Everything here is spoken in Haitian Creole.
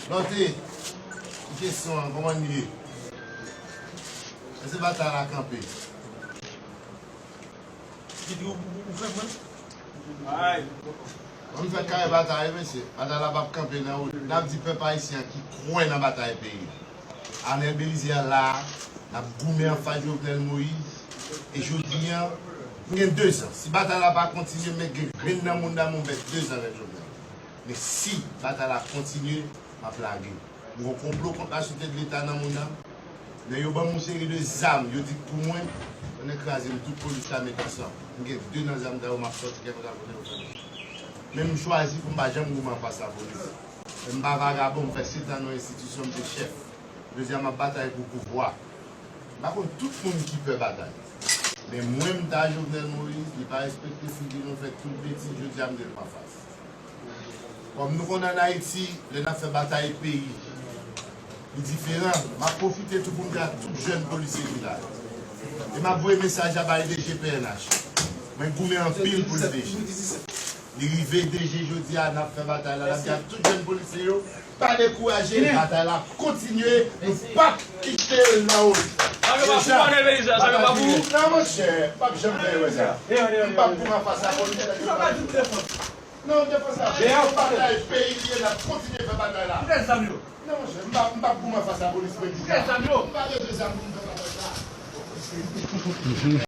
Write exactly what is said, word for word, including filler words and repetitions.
Lòt kesyon an, kòman l ye? Èske batay la kanpe? Ou fè mwen? Mwen fè kare batay, mesye. Batay la p ap kanpe nan wout. N ap di pèp ayisyen an ki kwè nan batay peyi a. Arnel Bélizaire la, n ap goumen anfas Jovenel Moïse. E jodi a, m gen dezan. Si batay la pa kontinye, m gen grenn nan moun nan mwen, m fè dezan avèk Jovenel. Men si batay la kontinye, m ap lage. M gen yon konplo kont la sirete de Leta nan moun nan. Lè yo ban m yon seri de zam, yo di k pou mwen, yo kraze m tout polis la met ansanm. M gen de nan zam sa yo, m ap sòti kèlkeswa kote yo fè m. Men m chwazi pou m pa janm goumen anfas lapolis. Men m pa vagabon, m fè sèt an nan yon enstitisyon, m te chèf. Jodi a, m ap batay pou pouvwa. M pa konn tout moun ki pè batay. Men mwen, m ta Jovenel Moïse, li pa respekte figi nou, fè tout betiz, jodi a, m gen l anfas. Kòm nou konnen ann Ayiti, lè n ap fè batay peyi, li diferan. M ap pwofite tou pou m di a tout jèn polisye ki la. E m ap voye mesaj la bay D G P N H. Mwen goumen anpil pou l, D G. Li rive, D G, jodi a, n ap fè batay la. N ap di a tout jèn polisye yo, pa dekouraje, batay la ap kontinye, nou p ap kite l nan wout. Sa yo pa pou ou, Arnel Bélizaire, sa yo pa pou ou. Non, monchè, m p ap janm fè erè sa. M p ap goumen anfas lapolis. Non, defans la, se yon batay peyi li ye, n ap kontinye fè batay la. Kote zam yo? Non, monchè, m pa, m pa pou m anfas lapolis, mwen di sa. Kote zam yo? M pa bezwen zam pou m fè batay sa.